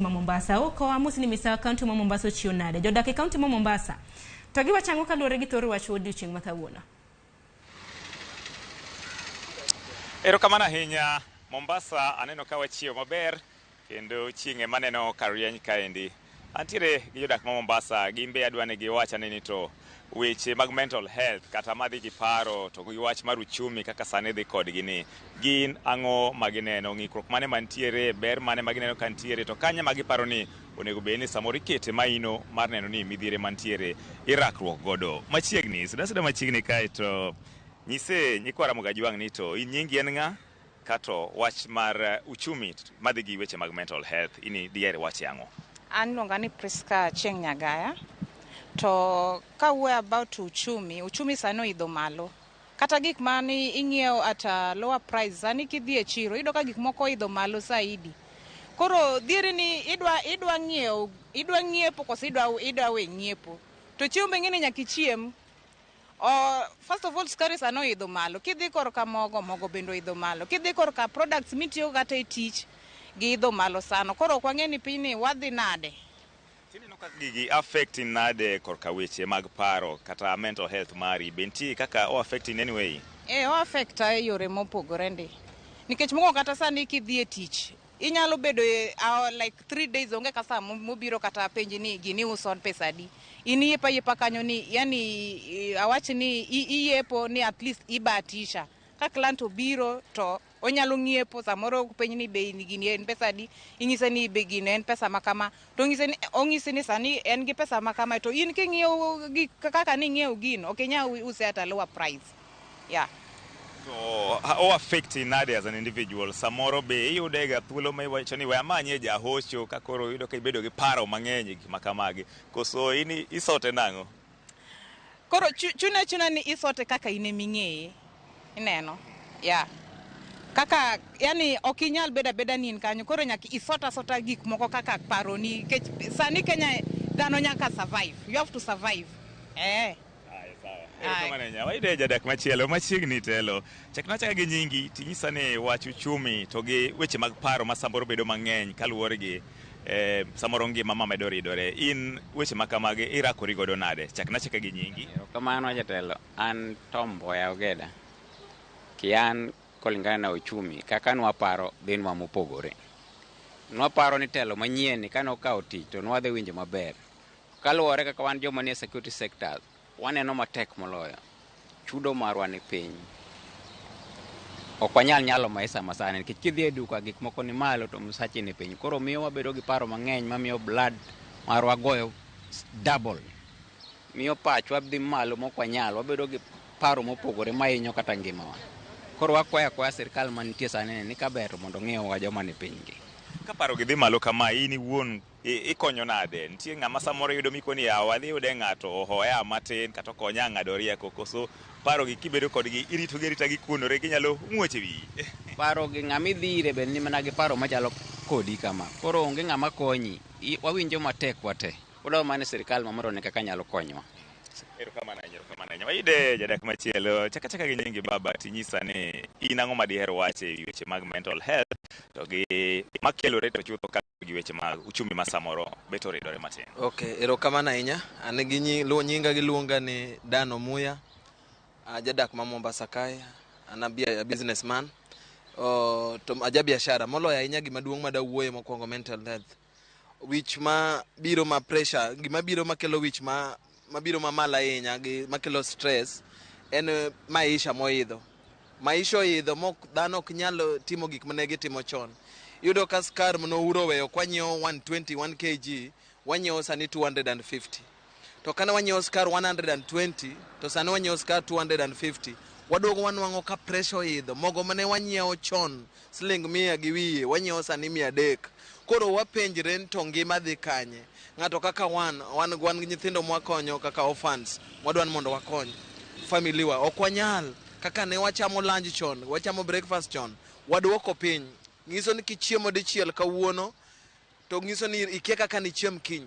Ma Mombasa. Oko amosi ni misawa kaunti ma Mombasa ochiwo nade? Jodak e kaunti ma Mombasa to giwacho ang'o kaluwore gi thor wach odiochieng' ma kawuono? Erokamano ahinya. Mombasa aneno ka wachiewo maber kendo chieng' ema aneno ka rieny kaendi. Antiere gi jodak ma Mombasa, gin be adwa ni giwach ane ni to weche mag mental health kata madhi gi paro to gi wach mar uchumi kaka sani dhi kodgi ni gin ang'o ma gineno, ng'ikruok mane mantiere, ber mane ma gineno ka ntiere, to kanye ma giparo ni onego bed ni samoro ikete maino mar neno ni midhiere mantiere irakruok godo. Machiegni, suda suda machiegni kae to nyise nyikwa Ramogi Ajwang' ni to in nyingi en ng'a kato wach mar uchumi madhi gi weche mag mental health ini diher wache ang'o? An iluonga ni Priska Achieng' Nyagaya. To kawuoyo about uchumi, uchumi sani oidho malo. Kata gik mane ing'iewo at a lower price, sani kidhi e chiro iyudo ka gik moko oidho malo saidi. Koro dhieri ni idwa ng'iewo, idwa ng'iepo koso idwa we ng'iepo. To chiemo be ing'e ni nyaka ichiem. First of all, sukari sani oidho malo. Kidhi korka mogo, mogo bende oidho malo. Kidhi korka products mitiyogo kata e tich, giidho malo sana. Koro ok wang'e ni pinyni wadhi nade. Tineno kaka gigi affect nade korka weche mag paro kata mental health mari, be nitie kaka o affect in any way? O affect e yore mopogore ndi. Nikech mokwongo kata sani kidhi e tich, inyalo bedo e, like 3 days onge kasa mobiro kata penji ni gini uso pesa adi. In iyepo ayiepa kanyo ni, yani awach ni iyepo ni at least ibahatisha. Ka client obiro to onyalo ng'iepo, samoro penj ni bei ni gini en pesa adi, inyise ni bei gini en pesa ma kama, to onyisi ni sani en gi pesa ma kama, to in king'iewo gi kaka ning'iewo gino, ok inyal use at a lower price. Yeah. To o affect nade as an individual? Samoro be iyude ga thuolo ma iwacho ni we amanye jahocho ka koro iyudo ka ibedo gi paro mang'eny e gik ma kamagi, koso in isote nang'o? Koro chune achuna ni isote kaka in eming'eye. Ineno? Yeah. Kaka, yani ok inyal bedo abeda ni in kanyo, koro nyaka isot asota gik moko kaka paroni, nikech sani Kenya dhano nyaka survive. You have to survive. Erokamano ahinya. Wayude jadak machielo machiegni telo. Chakna achaka gi nyingi tinyisa ni wach uchumi to gi weche mag paro ma samoro bedo mang'eny kaluwore gi samoro ngima ma medo ridore. In weche ma kamagi irakori godo nade? Chakna achaka gi nyingi. Erokamano jatelo. An Tom Mboya Ogeda. Kian kolingana na uchumi, kaka nwaparo dhinwa mopogore. Nwaparo ni telo manyien ni kane okawo tich to nwadhi winjo maber. Kaluwore kaka wan joma nie security sectors, waneno matek moloyo. Chudo marwa ni piny. Ok wanyal nyalo maisha masani nikech kidhi e duka gik moko ni malo to msachi ni piny. Koro miyo wabedo gi paro mang'eny mamiyo blood marwa goyo double. Miyo pachwa dhi malo mok wanyal, wabedo gi paro mopogore mahinyo kata ngimawa. Koro wakwayo akwaya sirkal mantie sani ni kaber to mondo ong'iwa joma ni piny gi. Ka paro gi dhi malo kama, in iwuon ikonyo nade? Nitie ng'ama samoro yudo mikoni yawa adhi yude ng'ato ohoya matin kata okonya ng'ado rieko, koso paro gi kibedo kodgi irito gi arita gikuonore ginyalo muoch e wiyi? Paro gi ng'ama idhi ire bende ni mana gi paro machalo kodi kama. Koro onge ng'ama konyi. Wawinjo matek wate. Wadwaro mana ni sirkal ma mondo one kaka nyalo konyowa. Erokamano ahinya, erokamano ahinya. Wayude jadak machielo. Chaka chaka gi nyingi baba tinyisa ni in ang'o ma diher wacho e weche mag mental health to gi makelore to chutho ka gi weche mag uchumi ma samoro bet oridore matin. Okay, erokamano ahinya. An gi nyinga giluonga ni Dan Omuya, jadak ma Mombasa kae. An a businessman. To aja biashara. Moloyo ahinya gima duong' madawuoye mokwongo mental health. Wich ma biro ma pressure, gima biro makelo wich ma mabiro mamalo ahinya gi makelo stress en maisha moidho. Maisha oidho mok dhano ok nyal timo gik mane gitimo chon. Iyudo ka skar mane Uhuru oweyo kwa nyiewo 120 1 kg, wanyiewo sani 250. To kane wanyiewo skar 120 to sani wanyiewo skar 250. Waduogo wanwang'o ka pressure oidho. Mogo mane wanyiewo chon siling 100 gi wiye, wanyiewo sani 300. Koro wapenjre ni to ngima dhi kanye? Ng'ato kaka wan gi nyithindo mwakonyo kaka orphans, mwadwa ni mondo wakony family wa. Ok wanyal kaka ne wachamo lunch chon, wachamo breakfast chon, waduoko piny. Nyiso ni kichiemo dichiel kawuono to nyiso ni ikia kaka nichiem kiny.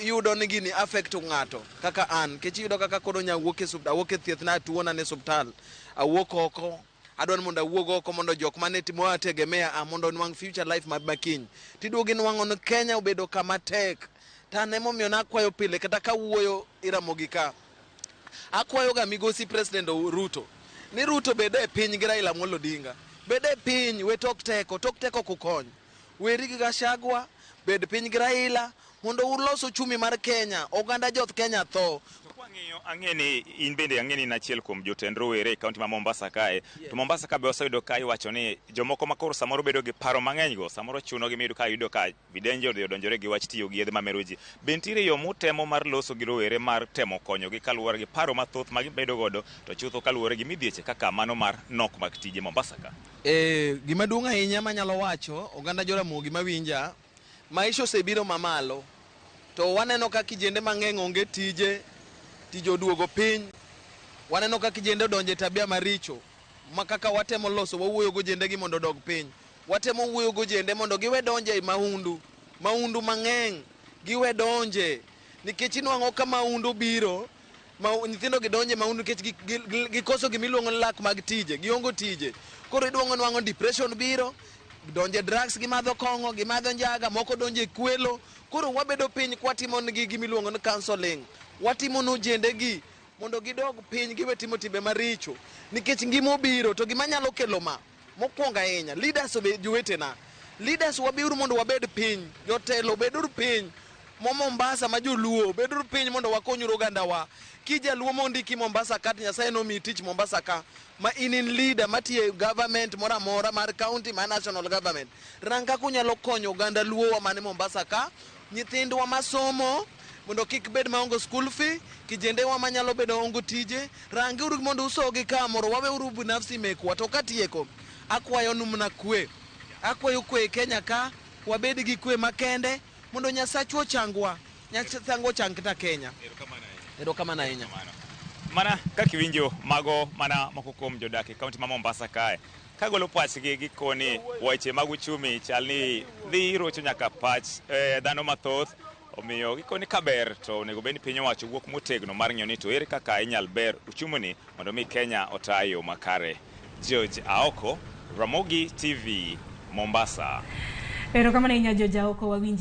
Iyudo ni gini affect ng'ato kaka an, nikech iyudo kaka koro nya wuok e awuok e thieth na tuona e osiptal, awuok oko, Adwa ni mondo awuog oko mondo jok mane timo tegemea a mondo onwang' future life ma makiny. Tiduogo inwang'o ni Kenya obedo kama tek. To an emomiyo nakwayo pile kata kawuoyo Iramogi ka. Akwayo ga migosi President Ruto ni Ruto bed e piny gi Raila Amolo Odinga. Bed e piny we tok teko, tok teko ok okony. Weri gi Gachagua, bed piny gi Raila mondo ulos uchumi mar Kenya. Oganda joth Kenya tho. To kwang'iyo ang'e ni in bende ang'e ni in achiel kuom jotend rowere e kaunti ma Mombasa kae. To Mombasa ka be waseyudo ka iwacho ni jomoko ma koro samoro bedo gi paro mang'eny go samoro chuno gi miyudo ka yudo ka Videnje odhi odonjore gi wach tiyo gi yedhe mamero ji. Be nitiere yo mutemo mar loso gi rowere mar temo konyogi kaluwore gi paro mathoth ma gibedo godo to chutho kaluwore gi midhieche kaka mano mar nok mag tije Mombasa ka? E, gima duong' ahinya manyalo wacho oganda Joramogi mawinja, maisha osebiro mamalo to waneno ka kijende mang'eny onge tije, tije oduogo piny. Waneno ka kijende odonjo e tabia maricho ma kaka watemo loso wawuoyo gojende gi mondo odog piny. Watemo wuoyo gojende mondo giwe donjo e mahundu, mahundu mang'eny giwe donje nikech inwang'o ka mahundu biro ma nyithindo gi donje mahundu nikech gikoso gimiluongo ni lak mag tije, giongo tije. Koro idwang'o nwang'o depression biro, donje drugs, gimadho kong'o, gimadho njaga, moko donje kwelo. Koro wabedo piny kwatimo negi gimiluongo ni counseling. Watimo ne ojende gi mondo gidog piny giwe timo timbe maricho nikech ngima obiro to gima nyalo kelo ma mokwongo ahinya leaders obe jowetena leaders wabiuru mondo wabed piny jotelo beduru piny mo Mombasa ma joluo beduru piny mondo wakonyuru ogandawa kijaluo mondiki Mombasa ka to Nyasaye nomiyi tich Mombasa ka ma in in leader matiyo e government moro amora mar county mar national government rang kaka unyalo konyo oganda luowa man Mombasa ka nyithindwa masomo mondo kik bed maonge school fee kijendewa manyalo bedo onge tije rangiuru mondo usogi ka moro waweuru binafsi mekwa to katieko akwayo nu mana kwe akwayo kwe e Kenya ka wabed gi kwe makende mondo Nyasachwa ochangwa Nyasachwa ochang kata Kenya erokamano ahinya Mana kaka iwinjo mago mana moko kuom jodak e kaunti ma Mombasa kae kagolo pachgi gikoni weche mag uchumi chal ni dhi rocho nyaka pach dhano mathoth omiyo gikoni kaber to onego bed ni piny owacho wuok motegno mar ng'iyo ni to ere kaka inyal ber uchumi ni mondo mi Kenya ota e yo makare. George Aoko, Ramogi TV, Mombasa. Erokamano ahinya George Aoko wawinji.